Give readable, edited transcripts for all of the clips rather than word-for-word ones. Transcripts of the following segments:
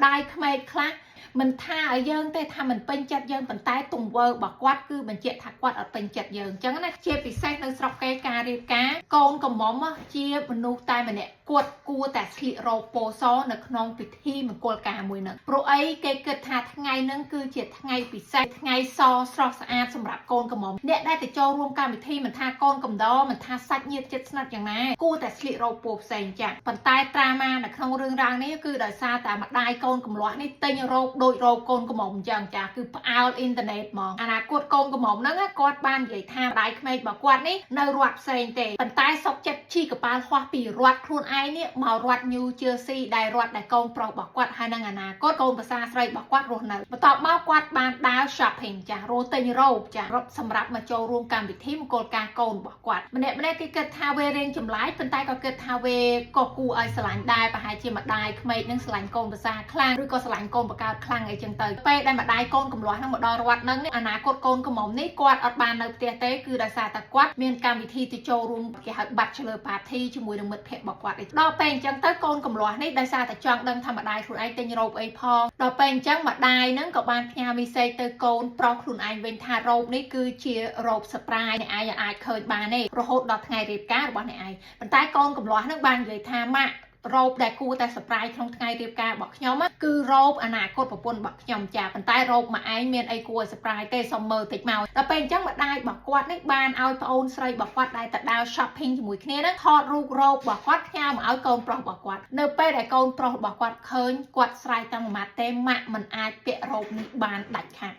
ដាយក្មេកខ្លះមិនថាឲ្យយើងទេថាមិនពេញចិត្តយើងប៉ុន្តែទង្វើរបស់គាត់គឺបញ្ជាក់ថាគាត់អត់ពេញចិត្តយើងអញ្ចឹងណាជាពិសេសនៅស្រុកគេការរៀបការកូនកំមុំជាមនុស្សតែម្នាក់គាត់គួរតែស្លៀករ៉ូបពណ៌សនៅក្នុងពិធីមង្គលការមួយហ្នឹងព្រោះអីគេគិតថាថ្ងៃហ្នឹងគឺជាថ្ងៃពិសេសថ្ងៃសស្រស់ស្អាតសម្រាប់កូនកំមុំអ្នកដែលទៅចូលរួមកម្មវិធីមិនថាកូនកំដរមិនថាសាច់ញាតិចិត្តស្និទ្ធយ៉ាងណាគួរតែស្លៀករ៉ូបពណ៌ផ្សេងចា៎ប៉ុន្តែត្រាម៉ានៅក្នុងរឿងរ៉ាវនេះគឺដោយសារតែម្ដាយកូនកំលាស់នេះទិញរ៉ូបដូចរ៉ូបកូនកំមុំអញ្ចឹងចាគឺផ្អើលអ៊ីនធឺណិតហ្មងអនាគតកូនកំមុំហ្នឹងគាត់បាននិយាយថាម្ដាយក្មេករបស់គាត់នេះនៅរដ្ឋផ្សេងទេប៉ុន្តែសុកចិត្តជិះកប៉ាល់ហោះពីរដ្ឋខ្លួនឯងនេះមករដ្ឋ New Jersey ដែលរដ្ឋដែលកូនប្រុសរបស់គាត់ហើយនឹងអនាគតកូនប្រសាស្រីរបស់គាត់រស់នៅបន្ទាប់មកគាត់បានដើរ shopping ចារកទិញរ៉ូបចារ៉ូបសម្រាប់មកចូលរួមកម្មវិធីមង្គលការកូនរបស់គាត់ម្នាក់ម្នាក់គេគិតថាវារៀងចម្លែកប៉ុន្តែក៏គិតថាវាក៏គួរឲ្យស្រឡាញ់ដែរប្រហែលជាម្ដាយក្មេកនឹងស្រឡាញ់កូនប្រសាខ្លាំងឬក៏ស្រឡាញ់កូនបង្កើតខ្លាំងអីចឹងទៅពេលដែលម្ដាយកូនកំលាស់នឹងមកដល់រដ្ឋហ្នឹងអនាគតកូនកំមុំនេះគាត់អត់បាននៅផ្ទះទេគឺដោយសារតែគាត់មានកម្មវិធីទៅចូលរួមគេហៅ bachelor party ជាមួយនឹងមិត្តភ័ក្តិរបស់គាត់ឯដល់ពេលអញ្ចឹងទៅកូនកំលាស់នេះដោយសារតែចង់ដឹងថាម្ដាយខ្លួនឯងទិញរ៉ូបអីផងដល់ពេលអញ្ចឹងម្ដាយហ្នឹងក៏បានផ្ញើmessage ទៅកូនប្រុសខ្លួនឯងវិញថារ៉ូបនេះគឺជារ៉ូប surprise អ្នកឯងអាចឃើញបានទេរហូតដល់ថ្ងៃរៀបការរបស់អ្នកឯងប៉ុន្តែកូនកំលាស់ហ្នឹងបាននិយាយថាម៉ាក់រ៉ូបដែលគួរតែ surprise ក្នុងថ្ងៃរៀបការរបស់ខ្ញុំគឺរ៉ូបអនាគតប្រពន្ធរបស់ខ្ញុំចាប៉ុន្តែរ៉ូបមកឯងមានអីគួរឲ្យ surprise ទេសុំមើលតិចមកដល់ពេលអញ្ចឹងម្ដាយរបស់គាត់នេះបានឲ្យប្អូនស្រីរបស់គាត់ដែលទៅដើរ shopping ជាមួយគ្នាហ្នឹងថតរូបរ៉ូបរបស់គាត់ផ្ញើមកឲ្យកូនប្រុសរបស់គាត់នៅពេលដែលកូនប្រុសរបស់គាត់ឃើញគាត់ស្រែកតែមួយម៉ាត់ទេម៉ាក់មិនអាចពាក់រ៉ូបនេះបានដាច់ខាត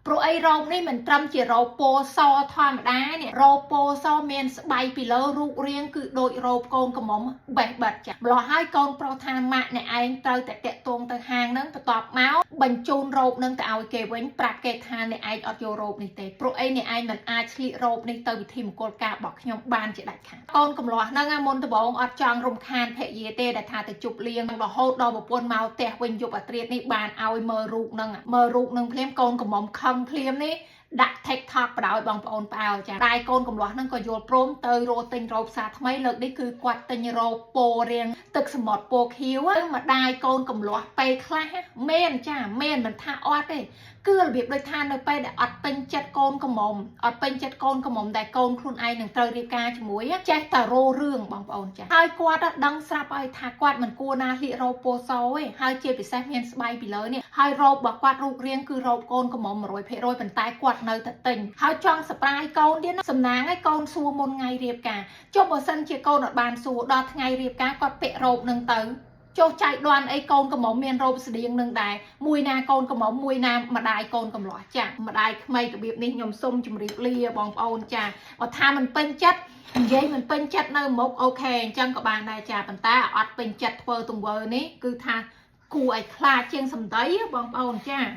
ព្រោះអីរ៉ូបនេះមិនត្រឹមជារ៉ូបពណ៌សធម្មតានេះរ៉ូបពណ៌សមានស្បៃពីលើរូបរាងគឺដូចរ៉ូបកូនកំមុំបេះបិទចាម្លោះហើយកូនប្រុសថាម៉ាក់អ្នកឯងត្រូវតែតាក់ទងទៅហាងហ្នឹងបន្ទាប់មកបញ្ជូនរ៉ូបហ្នឹងទៅឲ្យគេវិញប្រាប់គេថាអ្នកឯងអត់យករ៉ូបនេះទេព្រោះអីអ្នកឯងមិនអាចស្លៀករ៉ូបនេះទៅពិធីមង្គលការរបស់ខ្ញុំបានជាដាច់ខាតកូនកំលាស់ហ្នឹងមុនដំបូងអត់ចង់រំខានភរិយាទេដែលថាទៅជប់លៀងរហូតដល់ប្រពន្ធមកផ្ទះវិញយប់អាត្រៀតនេះបានឲ្យមើលរូបហ្នឹងមើលរូបហ្នឹងភ្លាមកូនកំមុំខឹងភ្លាមនេះដាក់ TikTok បដ ாய் បងប្អូនផ្អើលចាដៃកូនកំលាស់ហ្នឹងក៏យល់ព្រមទៅរកទិញរ៉ូបសាថ្មីលើកនេះគឺគាត់ទិញរ៉ូបពណ៌រាងទឹកសមុទ្រពណ៌ខៀវម្ដាយកូនកំលាស់ពេលខ្លះមែនចាមែនមិនថាអត់ទេគឺរបៀបដូចថានៅពេលដែលអត់ពេញចិត្តកូនកំមុំអត់ពេញចិត្តកូនកំមុំដែលកូនខ្លួនឯងនឹងត្រូវរៀបការជាមួយចេះតែរោរឿងបងប្អូនចាហើយគាត់ដឹងស្រាប់ឲ្យថាគាត់មិនគួរណាស្លៀករ៉ូបពណ៌សទេហើយជាពិសេសមានស្បៃពីលើនេះហើយរ៉ូបរបស់គាត់រូបរាងគឺរ៉ូបកូនកំមុំ100%ប៉ុន្តែគាត់នៅតែទិញហើយចង់ surprise កូនទៀតណាសំណាងឲ្យកូនសួរមុនថ្ងៃរៀបការចុះបើសិនជាកូនអត់បានសួរដល់ថ្ងៃរៀបការគាត់ពាក់រ៉ូបនឹងទៅចុះចៃដន្យអីកូនកំមុំមានរ៉ូបស្តៀងនឹងដែរមួយណាកូនកំមុំមួយណាម្ដាយកូនកំលាស់ចាម្ដាយក្មេករបៀបនេះខ្ញុំសុំជម្រាបលាបងប្អូនចាបើថាមិនពេញចិត្តនិយាយមិនពេញចិត្តនៅមុខ OK អញ្ចឹងក៏បានដែរចាប៉ុន្តែអត់ពេញចិត្តធ្វើទង្វើនេះគឺថាគួរឲ្យខ្លាចជាងសម្ដីបងប្អូនចា។